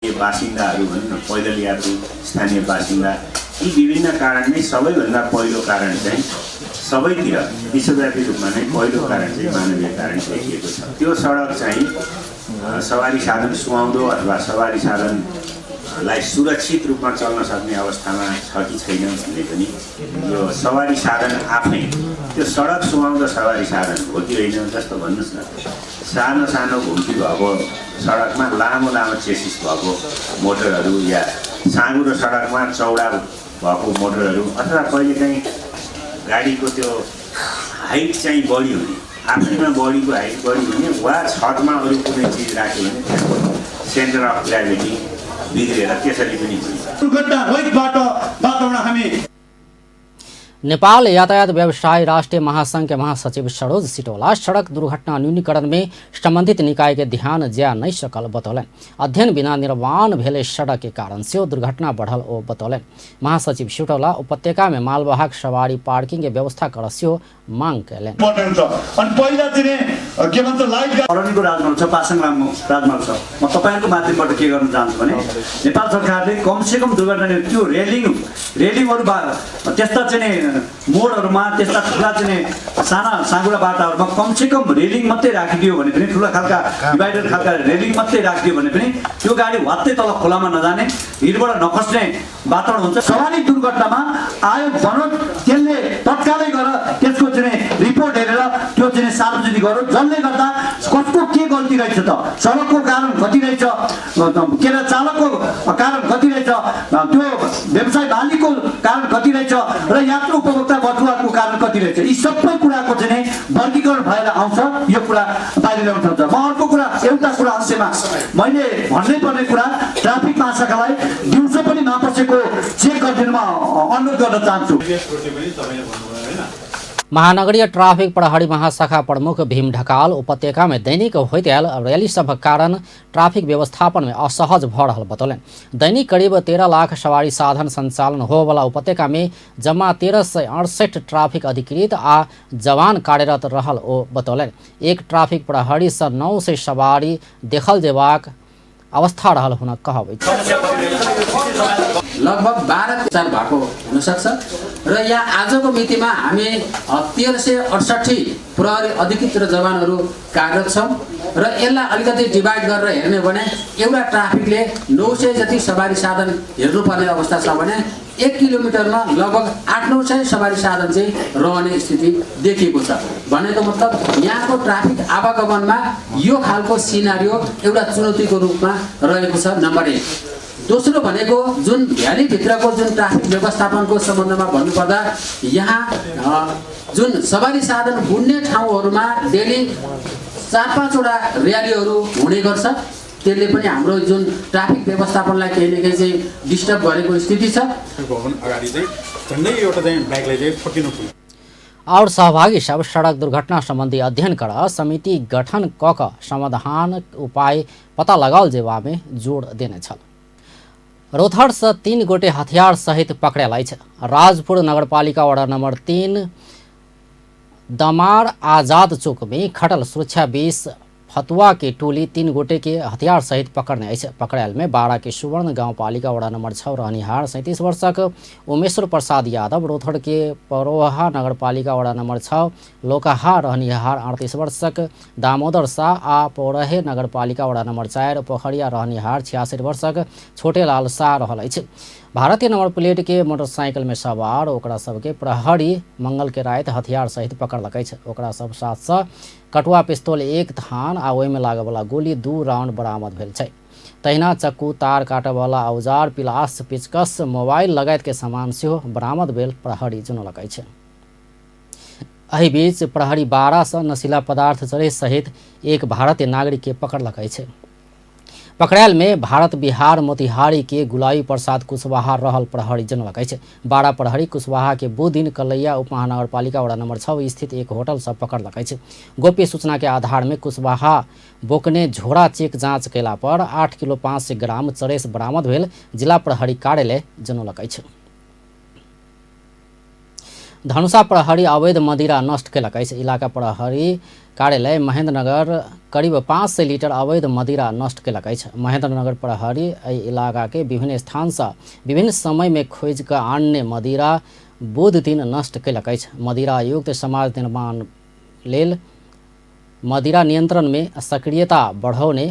बासिन्दाहरू भनौँ न, पैदल यात्रु, स्थानीय बासिन्दा, यी विभिन्न कारण नै सबैभन्दा पहिलो कारण चाहिँ सबैतिर विश्वव्यापी रूपमा नै पहिलो कारण चाहिँ मानवीय कारण देखिएको छ। त्यो सडक चाहिँ सवारी साधन सुहाउँदो अथवा सवारी साधनलाई सुरक्षित रूपमा चल्न सक्ने अवस्थामा छ कि छैन भन्ने पनि यो सवारी साधन आफै त्यो सडक सुहाउँदो सवारी साधन हो कि होइन। जस्तो भन्नुहोस् न, सानो सानो घुम्ती भएको सडकमा लामो लामो चेसिस भएको मोटरहरू या साँगुरो सडकमा चौडा भएको मोटरहरू अथवा कहिलेकाहीँ गाडीको त्यो हाइट चाहिँ बढी हुने, आफैमा बडीको हाइट बढी हुने वा छतमा अरू कुनै चिज राख्यो भने त्यसको सेन्टर अफ ग्राभिटी बिग्रेर त्यसरी पनि हुन्छ। दुर्घटना रहित वातावरण हामी नेपाल यातायात व्यवसायी राष्ट्रिय महासंघ के महासचिव सरोज सिटोला सड़क दुर्घटना न्यूनीकरण में संबंधित निकाय के ध्यान जा नहीं सकल बतौलनि। अध्ययन बिना निर्माण भेले सड़क के कारण सेहो दुर्घटना बढ़ल ओ बतौलनि। महासचिव सिटोला उपत्यका में मालवाहक सवारी पार्किंग के व्यवस्था कर सेहो मांग कयलनि। अरनिको राजमार्ग छ, पासाङ लामो राजमार्ग छ। म तपाईहरुको माध्यमबाट के गर्न चाहन्छु भने नेपाल सरकारले कमसेकम दुर्घटना त्यो रेलिङहरु त्यस्ता चाहिँ मोडहरुमा, त्यस्ता ठुला चाहिँ साना साँगुरा बाटाहरुमा कमसेकम रेलिङ मात्रै राखिदियो भने पनि, ठुला खालका डिभाइडर खालका रेलिङ मात्रै राखिदियो भने पनि त्यो गाडी वात्तै तल खोलामा नजाने, हिरबाट नखस्ने वातावरण हुन्छ। सवारी दुर्घटनामा आयोग बनोस्, त्यसले तत्कालै गएर त्यसको चाहिँ रिपोर्ट हेरेर त्यो चाहिँ सार्वजनिक गरोस्, जसले गर्दा कसको के गल्ती रहेछ त, सडकको कारण कति रहेछ, के अरे चालकको कारण कति रहेछ, त्यो व्यवसाय मालिकको कारण कति रहेछ र यात्रु उपभोक्ता बटुवाको कारण कति रहेछ, यी सबै कुराको चाहिँ वर्गीकरण भएर आउँछ। यो कुरा बाहिर ल्याउन सक्छ। म अर्को कुरा, एउटा कुरा अन्त्यमा मैले भन्नै पर्ने कुरा, ट्राफिक महाशाखालाई दिउँसो पनि नपसेको चेक गरिदिनुमा अनुरोध गर्न चाहन्छु। महानगरीय ट्राफिक प्रहरी महाशाखा प्रमुख भीम ढकाल उपत्यका में दैनिक होइत आयल रैली सभक कारण ट्राफिक व्यवस्थापन में असहज भ रहल बतौलनि। दैनिक करीब 13 लाख सवारी साधन संचालन होवला उपत्यका में जम्मा 1368 ट्राफिक अधिकृत आ जवान कार्यरत रहल ओ बतौलनि। एक ट्राफिक प्रहरी से 900 सवारी देखल जेबाक अवस्था रहल हुनक कहब अछि। लगभग 12 साल भएको हुनसक्छ र यहाँ आजको मितिमा हामी 1368 प्रहरी अधिकृत र जवानहरू कार्यरत छौँ र यसलाई अलिकति डिभाइड गरेर हेर्ने हो भने एउटा ट्राफिकले 900 जति सवारी साधन हेर्नुपर्ने अवस्था छ भने 1 किलोमिटरमा लगभग 800-900 सवारी साधन चाहिँ रहने स्थिति देखिएको छ। भनेको मतलब यहाँको ट्राफिक आवागमनमा यो खालको सिनारियो एउटा चुनौतीको रूपमा रहेको छ, नम्बर 1। दोस्रो भनेको जुन भ्यालीभित्रको जुन ट्राफिक व्यवस्थापनको सम्बन्धमा भन्नुपर्दा यहाँ जुन सवारी साधन गुड्ने ठाउँहरूमा डेली 4-5वटा र्यालीहरू हुने गर्छ। त्यसले पनि हाम्रो जुन ट्राफिक व्यवस्थापनलाई केही न केही चाहिँ डिस्टर्ब गरेको स्थिति छ। भवन अगाडि चाहिँ झन्डै एउटा चाहिँ बाइकलाई चाहिँ ठोकिनु पुग्यो। और सहभागी सब सड़क दुर्घटना संबंधी अध्ययन कर समिति गठन क समाधान उपाय पता लगाओल जेबा में जोड़ देने छल। रोथर से 3 गोटे हथियार सहित पकड़ल अछि। राजपुर नगरपालिका वार्ड नंबर 3 दमार आजाद चौक में खटल सुरक्षा 20 फतुआ के टोली 3 गोटे के हथियार सहित पकड़ने अछि। पकड़ायल में 12 के सुवर्ण गांवपालिका वार्ड नंबर 6 रहनिहार 37 वर्षक उमेश्वर प्रसाद यादव, रोथड़ के परोहा नगरपालिका वार्ड नंबर 6 लोकहा रहनिहार 38 वर्षक दामोदर शाह आ पौरहे नगरपालिका वार्ड नंबर 4 पोखरिया रहनिहार 66 वर्षक छोटेलाल शाह रहल अछि। भारतीय नंबर प्लेट के मोटरसाइकिल में सवार ओकरा सबके प्रहरी मंगल के राति हथियार सहित पकड़लक अछि। ओकरा सब साथ कटुआ पिस्तौल 1 थान आ ओहिमे लागयवला गोली 2 राउंड बरामद भेल छै। तहिना चक्कू, तार काटयवला औजार, पिलास, पेचकस, मोबाइल लगायत के सामान सेहो बरामद भेल प्रहरी जनौलक अछि। एहि बीच प्रहरी 12 सँ नशीला पदार्थ चरेस सहित एक भारतीय नागरिक के पकड़लक अछि। पकड़ायल में भारत बिहार मोतिहारी के गुलाबी प्रसाद कुशवाहा रहल प्रहरी जनौलक अछि। 12 प्रहरी कुशवाहा के बुध दिन कलैया उपमहानगरपालिका वार्ड नंबर 6 स्थित एक होटल से पकड़लक अछि। गोप्य सूचना के आधार में कुशवाहा बोकने झोरा चेक जांच कयला पर 8 किलो 500 ग्राम चरेस बरामद भेल जिला प्रहरी कार्यालय जनौलक अछि। धनुषा प्रहरी अवैध मदिरा नष्ट कयलक अछि। इलाका प्रहरी कार्यालय महेंद्रनगर करीब 500 लीटर अवैध मदिरा नष्ट कयलक अछि। महेंद्रनगर प्रहरी एहि इलाका के विभिन्न स्थान से विभिन्न समय में खोजि कऽ आनने मदिरा बुध दिन नष्ट कयलक अछि। मदिरा युक्त समाज निर्माण लेल मदिरा नियंत्रण में सक्रियता बढ़ौने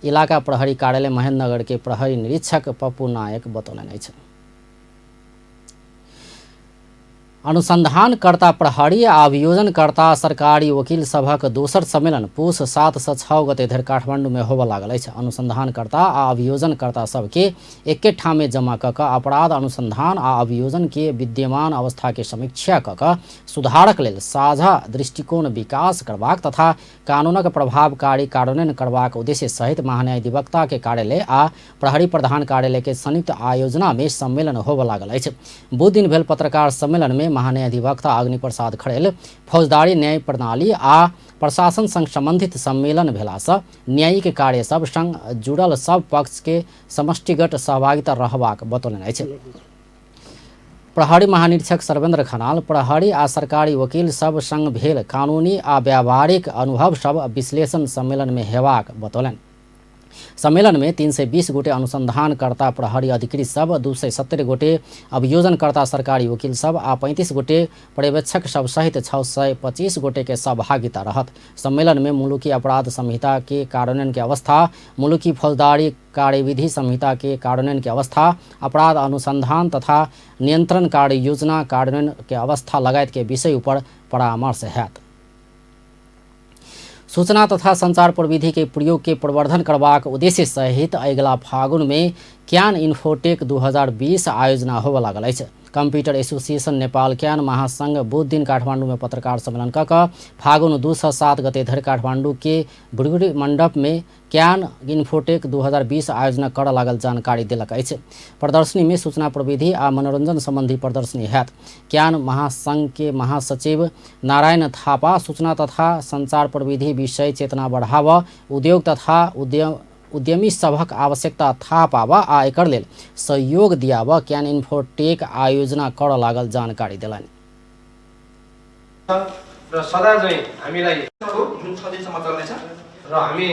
इलाका प्रहरी कार्यालय महेंद्रनगर के प्रहरी निरीक्षक पप्पू नायक बतौलनि अछि। अनुसंधानकर्ता प्रहरी आ अभियोजनकर्ता सरकारी वकील सभक दोसर सम्मेलन पुस 7 से 6 गते धरि काठमांडू में होबय लागल अछि। अनुसंधानकर्ता आ अभियोजनकर्ता सबके एके ठाम जमा क कऽ अपराध अनुसंधान आ अभियोजन के विद्यमान अवस्था के समीक्षा क कऽ सुधारक लेल साझा दृष्टिकोण विकास करबाक तथा कानूनक प्रभावकारी कार्यान्वयन करबाक उद्देश्य सहित महान्यायाधिवक्ता के कार्यालय आ प्रहरी प्रधान कार्यालय के संयुक्त आयोजना में सम्मेलन होबय लागल अछि। बुध दिन भेल पत्रकार सम्मेलन में महान्यायाधिवक्ता अग्नि प्रसाद खड़ेल फौजदारी न्याय प्रणाली आ प्रशासन संग संबंधित सम्मेलन भेलासँ न्यायिक कार्य सब संग जुड़ल सब पक्ष के समष्टिगत सहभागिता रहबाक बतौलनि अछि। प्रहरी महानिरीक्षक सर्वेंद्र खनाल प्रहरी आ सरकारी वकील सब संग भेल कानूनी आ व्यावहारिक अनुभव सब विश्लेषण सम्मेलन में हेबाक बतौलनि। सम्मेलन में 320 गोटे अनुसंधानकर्ता प्रहरी अधिकृत सब, 270 गोटे अभियोजनकर्ता सरकारी वकील सब आ 35 गोटे पर्यवेक्षक सब सहित 625 गोटे के सहभागिता रहत। सम्मेलन में मुलुकी अपराध संहिता के कार्यान्वयन के अवस्था, मुलुकी फौजदारी कार्यविधि संहिता के कार्यान्वयन के अवस्था, अपराध अनुसंधान तथा नियंत्रण कार्य योजना कार्यान्वयन के अवस्था लगायत के विषय ऊपर परामर्श हैत। सूचना तथा संचार प्रविधि के प्रयोग के प्रवर्धन करबाक उद्देश्य सहित अगिला फागुन में can infotech 2020 आयोजना होबय लागल अछि। कंप्यूटर एसोसिएशन नेपाल can महासंघ बुध दिन काठमांडू में पत्रकार सम्मेलन क कऽ फागुन 2 से 7 गते धरि काठमांडू के भृगुटी मंडप में can infotech 2020 आयोजना करऽ लागल जानकारी देलक अछि। प्रदर्शनी में सूचना प्रविधि आ मनोरंजन संबंधी प्रदर्शनी हैत। Can महासंघ के महासचिव नारायण थापा सूचना तथा संचार प्रविधि विषय चेतना बढ़ावा, उद्योग तथा उद्यमी सभक आवश्यकता थाह पाबऽ आ एकर लेल सहयोग दियाबऽ can infotech आयोजना करऽ लागल जानकारी देलनि। र सदा चाहिँ हामीलाई जुन 6 दिनसम्म चल्नेछ र हामी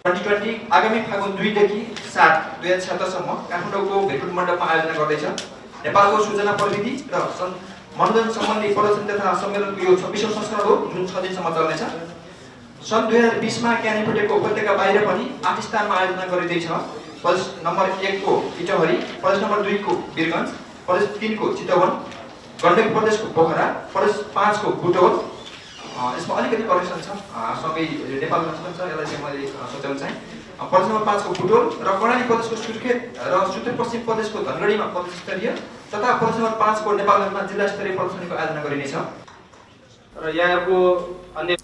2020 आगामी फागुन 2 देखि 7 2076 सम्म काठमाडौँको भृगुट मण्डपमा आयोजना गर्दैछ। नेपालको सूचना प्रविधि र मनोरञ्जन सम्बन्धी प्रदर्शन तथा सम्मेलनको यो 26औं संस्करण हो जुन 6 दिनसम्म चल्नेछ। सन् 2020 मा can इन्फोटेकको उपत्यका बाहिर पनि 8 स्थानमा आयोजना गरिँदैछ। प्रदेश नम्बर 1 को इटहरी, प्रदेश नम्बर 2 को वीरगञ्ज, प्रदेश 3 को चितवन, गण्डकी प्रदेशको पोखरा, प्रदेश 5 को बुटवल। यसमा अलिकति करेक्सन छ, सँगै नेपालगञ्ज पनि छ, यसलाई चाहिँ मैले सच्याउन चाहेँ। प्रदेश नम्बर 5 को बुटवल र कर्णाली प्रदेशको सुर्खेत र सुदूरपश्चिम प्रदेशको धनगढीमा प्रदेश स्तरीय तथा प्रदेश नम्बर 5 को नेपालगञ्जमा जिल्ला स्तरीय प्रदर्शनीको आयोजना गरिनेछ। र यहाँको अन्य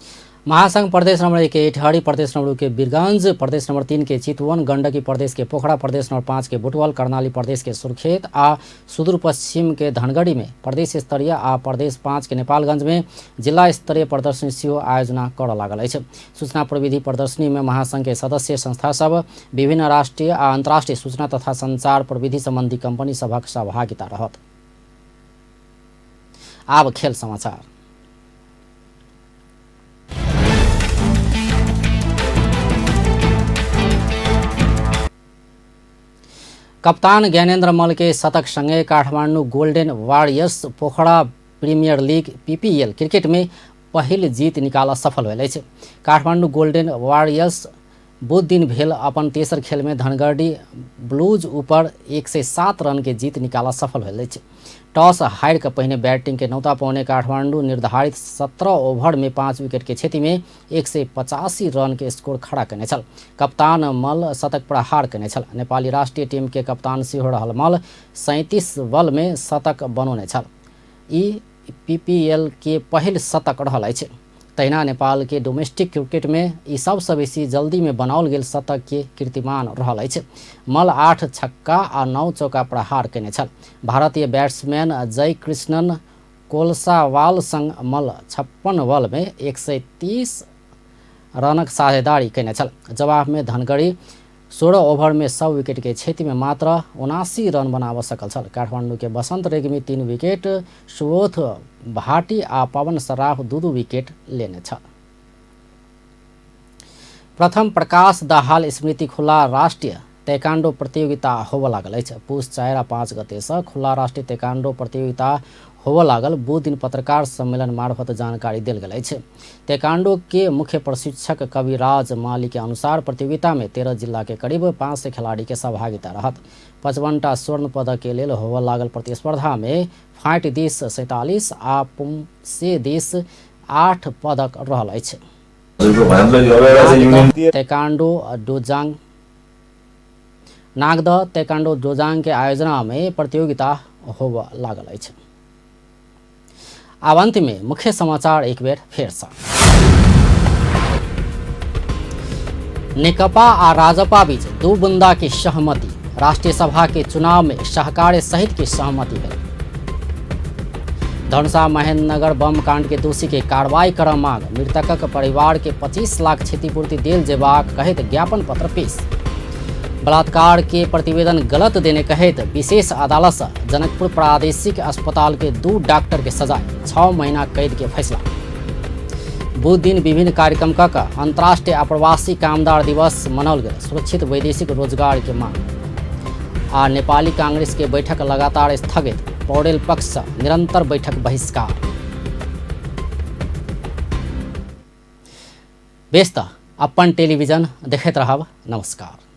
महासंघ प्रदेश नंबर 1 के इटहरी, प्रदेश नंबर 2 के वीरगंज, प्रदेश नंबर 3 के चितवन, गंडकी प्रदेश के पोखरा, प्रदेश नंबर 5 के बुटवल, कर्णाली प्रदेश के सुर्खेत आ सुदूरपश्चिम के धनगढ़ी में प्रदेश स्तरीय आ प्रदेश 5 के नेपालगंज में जिला स्तरीय प्रदर्शनी सेहो आयोजना करऽ लागल अछि। सूचना प्रविधि प्रदर्शनी में महासंघ के सदस्य संस्था सब विभिन्न राष्ट्रीय आ अंतर्राष्ट्रीय सूचना तथा संचार प्रविधि संबंधी कंपनी सभक सहभागिता रहत। आब खेल समाचार। कप्तान ज्ञानेन्द्र मल्ल के शतक संगे Kathmandu golden warriors Pokhara premier league PPL cricket में पहिल जीत निकाल सफल भेल अछि। काठमांडू गोल्डन वॉरियर्स बुध दिन भेल अपन तेसर खेल में धनगढ़ी ब्लूज ऊपर 107 रन के जीत निकाल सफल भेल अछि। टॉस हारि कऽ पहिने बैटिंग के नौता पौने काठमांडू निर्धारित 17 ओवर में 5 विकेट के क्षति में 185 रन के स्कोर खड़ा कयने छल। कप्तान मल्ल शतक प्रहार कयने छल। नेपाली राष्ट्रीय टीम के कप्तान सेहो रहल मल्ल 37 बॉल में शतक बनौने छल। ई पीपीएल के पहिल शतक रहल अछि। तहिना नेपाल के डोमेस्टिक क्रिकेट में ई सबसँ बेसी जल्दी में बनाओल गेल शतक के कीर्तिमान रहल अछि। मल्ल 8 छक्का आ 9 चौका प्रहार कयने छल। भारतीय बैट्समैन जय कृष्णन कोलसावाल संग मल्ल 56 बॉल में 130 रनक साझेदारी कयने छल। जवाब में धनगढ़ी 16 ओवर में सब विकेट के क्षति में मात्र 79 रन बनाब सकल छल। काठमांडू के बसंत रेग्मी 3 विकेट, सुबोध भाटी आ पवन सराफ 2-2 विकेट लेने छल। प्रथम प्रकाश दाहाल स्मृति खुला राष्ट्रिय ताइक्वांडो प्रतियोगिता होबऽ लागल अछि। पुस 4 आ 5 गते से खुला राष्ट्रीय ताइक्वांडो प्रतियोगिता होबऽ लागल बुध दिन पत्रकार सम्मेलन मार्फत जानकारी देल गेल अछि। ताइक्वांडो के मुख्य प्रशिक्षक कविराज माली के अनुसार प्रतियोगिता में 13 जिला के करीब 500 खिलाड़ी के सहभागिता रहत। 55टा स्वर्ण पदक के लेल होबऽ लागल प्रतिस्पर्धा में फाइट दिस 47 आ पुमसे दिस 8 पदक रहल अछि। ताइक्वांडो डोजांग नागदह ताइक्वांडो डोजांग के आयोजना में प्रतियोगिता होबऽ लागल अछि। आब अंत में मुख्य समाचार एक बेर फेर से। नेकपा आ राजपा बीच 2 बुंदा की सहमति, राष्ट्रीय सभा के चुनाव में सहकार्य सहित की सहमति भेल। धनुषा महेंद्रनगर बम कांड के दोषी के कार्रवाई कर मांग, मृतकक परिवार के 25 लाख क्षतिपूर्ति देल जेबाक कहैत ज्ञापन पत्र पेश। बलात्कार के प्रतिवेदन गलत देने कहैत विशेष अदालत से जनकपुर प्रादेशिक अस्पताल के 2 डॉक्टर के सजाए 6 महीना कैद के फैसला। बुध दिन विभिन्न कार्यक्रम का अंतर्राष्ट्रीय अप्रवासी कामदार दिवस मनाओल गेल, सुरक्षित वैदेशिक रोजगार के मांग। आ नेपाली कांग्रेस के बैठक लगातार स्थगित, पौडेल पक्ष से निरंतर बैठक बहिष्कार। बेस त अपन टेलीविजन देखैत रहब। नमस्कार।